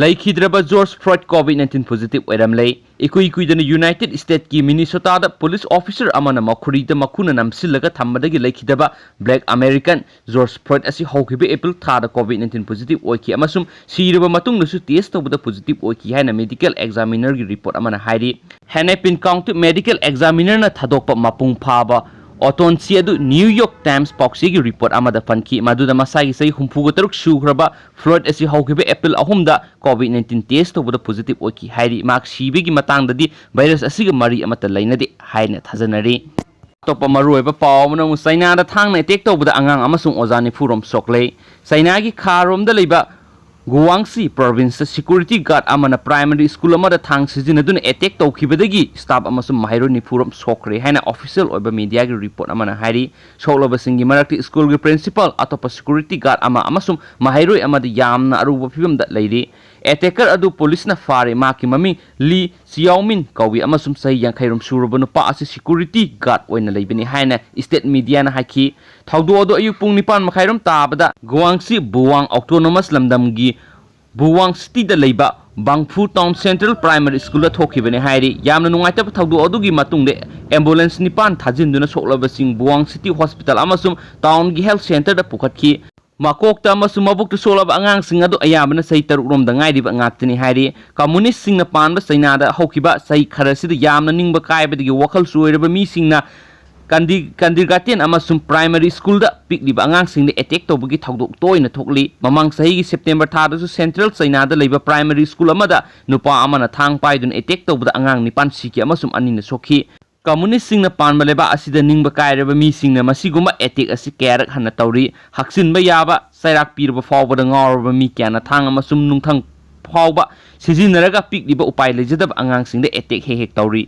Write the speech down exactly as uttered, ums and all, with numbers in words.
ꯂꯩꯈꯤꯗ꯭ꯔꯕ George ꯐ꯭ꯂꯣꯏꯗ COVID nineteen positive ꯑꯣꯏꯔꯝꯂꯦ꯫ ꯏꯀꯨꯏ ꯀꯨꯏꯗꯅ ꯌꯨꯅꯥꯏꯇꯦꯗ ꯁ꯭ꯇꯦꯠꯀꯤ ꯃꯤꯅꯤꯁꯣꯇꯥꯗ ꯄꯨꯂꯤꯁ ꯑꯣꯐꯤꯁꯔ ꯑꯃꯅ ꯃꯈꯨꯔꯤꯗ ꯃꯈꯨꯅ ꯅꯝꯁꯤꯜꯂꯒ ꯊꯝꯕꯗꯒꯤ ꯂꯩꯈꯤꯗꯕ ꯕ꯭ꯂꯦꯛ ꯑꯃꯦꯔꯤꯀꯟ ꯖꯣꯔꯖ ꯐ꯭ꯂꯣꯏꯗ ꯑꯁꯤ ꯍꯧꯈꯤꯕ ꯑꯦꯄ꯭ꯔꯤꯜ ꯊꯥꯗ ꯀꯣꯚꯤꯗ ꯅꯥꯏꯟꯇꯤꯟ ꯄꯣꯖꯤꯇꯤꯚ ꯑꯣꯏꯈꯤ ꯑꯃꯁꯨꯡ ꯁꯤꯔꯕ ꯃꯇꯨꯡꯗꯁꯨ ꯇꯦꯁ ꯇꯧꯕꯗ ꯄꯣꯖꯤꯇꯤꯚ ꯑꯣꯏꯈꯤ ꯍꯥꯏꯅ ꯃꯦꯗꯤꯀꯦꯜ ꯑꯦꯛꯖꯥꯃꯤꯅꯔꯒꯤ ꯔꯤꯄꯣꯔꯠ ꯑꯃꯅ ꯍꯥꯏꯔꯤ꯫ ꯍꯦꯅꯦꯄꯤꯟ ꯀꯥꯎꯟꯇꯤ ꯃꯦꯗꯤꯀꯦꯜ ꯑꯦꯛꯖꯥꯃꯤꯅꯔꯅ ꯊꯥꯗꯣꯛꯄ ꯃꯄꯨꯡ ꯐꯥꯕ ꯑꯣꯇꯣꯟꯁꯤ ꯑꯗꯨ ꯅ꯭ꯌꯨ ꯌꯣꯔꯛ ꯇꯥꯏꯝꯁ ꯄꯥꯎꯆꯦꯒꯤ ꯔꯤꯄꯣꯔꯠ ꯑꯃꯗ ꯄꯟꯈꯤ, ꯃꯗꯨꯗ ꯃꯁꯥꯒꯤ ꯆꯍꯤ ꯍꯨꯝꯐꯨꯒ ꯇꯔꯨꯛ ꯁꯨꯈ꯭ꯔꯕ ꯐ꯭ꯂꯣꯏꯗ ꯑꯁꯤ ꯍꯧꯈꯤꯕ ꯑꯦꯄ꯭ꯔꯤꯜ ꯑꯍꯨꯝꯗ ꯀꯣꯚꯤꯗ ꯅꯥꯏꯟꯇꯤꯟ ꯇꯦꯁ ꯇꯧꯕꯗ ꯄꯣꯖꯤꯇꯤꯚ ꯑꯣꯏꯈꯤ ꯍꯥꯏꯔꯤ꯫ ꯃꯍꯥꯛ ꯁꯤꯕꯒꯤ ꯃꯇꯥꯡꯗꯗꯤ ꯚꯥꯏꯔꯁ ꯑꯁꯤꯒ ꯃꯔꯤ ꯑꯃꯠꯇ ꯂꯩꯅꯗꯦ ꯍꯥꯏꯅ ꯊꯥꯖꯅꯔꯤ꯫ ꯑꯇꯣꯞꯄ ꯃꯔꯨꯑꯣꯏꯕ ꯄꯥꯎ ꯑꯃꯅ ꯑꯃꯨꯛ ꯆꯩꯅꯥꯗ ꯊꯥꯡꯅ ꯑꯦꯇꯦꯛ ꯇꯧꯕꯗ ꯑꯉꯥꯡ ꯑꯃꯁꯨꯡ ꯑꯣꯖꯥ ꯅꯤꯐꯨ ꯔꯣꯝ ꯁꯣꯛꯂꯦ꯫ ꯆꯩꯅꯥꯒꯤ ꯈꯥꯔꯣꯝꯗ ꯂꯩꯕ ꯒꯨꯋꯥꯡꯁꯤ ꯄ꯭ꯔꯣꯚꯤꯟꯁꯇ ꯁꯦꯀ꯭ꯌꯨꯔꯤꯇꯤ ꯒꯥꯔꯗ ꯑꯃꯅ ꯄ꯭ꯔꯥꯏꯃꯔꯤ ꯁ꯭ꯀꯨꯜ ꯑꯃꯗ ꯊꯥꯡ ꯁꯤꯖꯤꯟꯅꯗꯨꯅ ꯑꯦꯇꯦꯛ ꯇꯧꯈꯤꯕꯗꯒꯤ ꯁ꯭ꯇꯥꯐ ꯑꯃꯁꯨꯡ ꯃꯍꯩꯔꯣꯏ ꯅꯤꯐꯨ ꯔꯣꯝ ꯁꯣꯛꯈ꯭ꯔꯦ ꯍꯥꯏꯅ ꯑꯣꯐꯤꯁꯤꯌꯦꯜ ꯑꯣꯏꯕ ꯃꯤꯗꯤꯌꯥꯒꯤ ꯔꯤꯄꯣꯔꯠ ꯑꯃꯅ ꯍꯥꯏꯔꯤ꯫ ꯁꯣꯛꯂꯕꯁꯤꯡꯒꯤ ꯃꯔꯛꯇ ꯁ꯭ꯀꯨꯜꯒꯤ ꯄ꯭ꯔꯤꯟꯁꯤꯄꯥꯜ, ꯑꯇꯣꯞꯄ ꯁꯦꯀ꯭ꯌꯨꯔꯤꯇꯤ ꯒꯥꯔꯗ ꯑꯃ ꯑꯃꯁꯨꯡ ꯃꯍꯩꯔꯣꯏ ꯑꯃꯗꯤ ꯌꯥꯝꯅ ꯑꯔꯨꯕ ꯐꯤꯕꯝꯗ ꯂꯩꯔꯤ꯫ ꯑꯦꯇꯦꯀꯔ ꯑꯗꯨ ꯄꯨꯂꯤꯁꯅ ꯐꯥꯔꯦ꯫ ꯃꯍꯥꯛꯀꯤ ꯃꯃꯤꯡ ꯂꯤ ꯆꯤꯌꯥꯎꯃꯤꯟ ꯀꯧꯏ ꯑꯃꯁꯨꯡ ꯆꯍꯤ ꯌꯥꯡꯈꯩ ꯔꯣꯝ ꯁꯨꯔꯕ ꯅꯨꯄꯥ ꯑꯁꯤ ꯁꯦꯀ꯭ꯌꯨꯔꯤꯇꯤ ꯒꯥꯔꯗ ꯑꯣꯏꯅ ꯂꯩꯕꯅꯤ ꯍꯥꯏꯅ ꯁ꯭ꯇꯦꯠ ꯃꯤꯗꯤꯌꯥꯅ ꯍꯥꯏꯈꯤ꯫ ꯊꯧꯗꯣꯛ ꯑꯗꯨ ꯑꯌꯨꯛ ꯄꯨꯡ ꯅꯤꯄꯥꯟ ꯃꯈꯥꯏ ꯔꯣꯝ ꯇꯥꯕꯗ ꯒꯨꯋꯥꯡꯁꯤ ꯕꯨꯋꯥꯡ ꯑꯣꯇꯣꯅꯣꯃꯁ ꯂꯝꯗꯝꯒꯤ ꯕꯨꯋꯥꯡ ꯁꯤꯇꯤꯗ ꯂꯩꯕ ꯕꯥꯡꯐꯨ ꯇꯥꯎꯟ ꯁꯦꯟꯇ꯭ꯔꯦꯜ ꯄ꯭ꯔꯥꯏꯃꯔꯤ ꯁ꯭ꯀꯨꯜꯗ ꯊꯣꯛꯈꯤꯕꯅꯤ ꯍꯥꯏꯔꯤ꯫ ꯌꯥꯝꯅ ꯅꯨꯡꯉꯥꯏꯇꯕ ꯊꯧꯗꯣꯛ ꯑꯗꯨꯒꯤ ꯃꯇꯨꯡꯗ ꯑꯦꯝꯕꯨꯂꯦꯟꯁ ꯅꯤꯄꯥꯟ ꯊꯥꯖꯤꯟꯗꯨꯅ ꯁꯣꯛꯂꯕꯁꯤꯡ ꯕꯨꯋꯥꯡ ꯁꯤꯇꯤ ꯍꯣꯁꯄꯤꯇꯥꯜ ꯑꯃꯁꯨꯡ ꯇꯥꯎꯟꯒꯤ ꯍꯦꯜꯊ ꯁꯦꯟꯇꯔꯗ ꯄꯨꯈꯠꯈꯤ꯫ ꯃꯀꯣꯛꯇ ꯑꯃꯁꯨꯡ ꯃꯕꯨꯛꯇ ꯁꯣꯛꯂꯕ ꯑꯉꯥꯡꯁꯤꯡ ꯑꯗꯨ ꯑꯌꯥꯝꯕꯅ ꯆꯍꯤ ꯇꯔꯨꯛ ꯔꯣꯝꯗ ꯉꯥꯏꯔꯤꯕ ꯉꯥꯛꯇꯅꯤ ꯍꯥꯏꯔꯤ꯫ ꯀꯝꯃꯨꯅꯤꯁ꯭ꯠꯁꯤꯡꯅ ꯄꯥꯟꯕ ꯆꯩꯅꯥꯗ ꯍꯧꯈꯤꯕ ꯆꯍꯤ ꯈꯔꯁꯤꯗ ꯌꯥꯝꯅ ꯅꯤꯡꯕ ꯀꯥꯏꯕꯗꯒꯤ ꯋꯥꯈꯜ ꯆꯣꯏꯔꯕ ꯃꯤꯁꯤꯡꯅ ꯀꯟꯗꯤ-, ꯀꯟꯗꯤꯔꯒꯥꯔꯇꯦꯟ ꯑꯃꯁꯨꯡ ꯄ꯭ꯔꯥꯏꯃꯔꯤ ꯁ꯭ꯀꯨꯜꯗ ꯄꯤꯛꯂꯤꯕ ꯑꯉꯥꯡꯁꯤꯡꯗ ꯑꯦꯇꯦꯛ ꯇꯧꯕꯒꯤ ꯊꯧꯗꯣꯛ ꯇꯣꯏꯅ ꯊꯣꯛꯂꯤ꯫ ꯃꯃꯥꯡ ꯆꯍꯤꯒꯤ ꯁꯦꯞꯇꯦꯝꯕꯔ ꯊꯥꯗꯁꯨ ꯁꯦꯟꯇ꯭ꯔꯦꯜ ꯆꯩꯅꯥꯗ ꯂꯩꯕ ꯄ꯭ꯔꯥꯏꯃꯔꯤ ꯁ꯭ꯀꯨꯜ ꯑꯃꯗ ꯅꯨꯄꯥ ꯑꯃꯅ ꯊꯥꯡ ꯄꯥꯏꯗꯨꯅ ꯑꯦꯇꯦꯛ ꯇꯧꯕꯗ ꯑꯉꯥꯡ ꯅꯤꯄꯥꯟ ꯁꯤꯈꯤ ꯑꯃꯁꯨꯡ ꯑꯅꯤꯅ ꯁꯣꯛꯈꯤ꯫ ꯀꯝꯃꯨꯅꯤꯁ꯭ꯠꯁꯤꯡꯅ ꯄꯥꯟꯕ ꯂꯩꯕꯥꯛ ꯑꯁꯤꯗ ꯅꯤꯡꯕ ꯀꯥꯏꯔꯕ ꯃꯤꯁꯤꯡꯅ ꯃꯁꯤꯒꯨꯝꯕ ꯑꯦꯇꯦꯛ ꯑꯁꯤ ꯀꯌꯥꯔꯛ ꯍꯟꯅ ꯇꯧꯔꯤ꯫ ꯍꯛꯆꯤꯟꯕ ꯌꯥꯕ ꯆꯩꯔꯥꯛ ꯄꯤꯔꯕ ꯐꯥꯎꯕꯗ ꯉꯥꯎꯔꯕ ꯃꯤ ꯀꯌꯥꯅ ꯊꯥꯡ ꯑꯃꯁꯨꯡ ꯅꯨꯡꯊꯪ ꯐꯥꯎꯕ ꯁꯤꯖꯤꯟꯅꯔꯒ ꯄꯤꯛꯂꯤꯕ ꯎꯄꯥꯏ ꯂꯩꯖꯗꯕ ꯑꯉꯥꯡꯁꯤꯡꯗ ꯑꯦꯇꯦꯛ ꯍꯦꯛ ꯍꯦꯛ ꯇꯧꯔꯤ꯫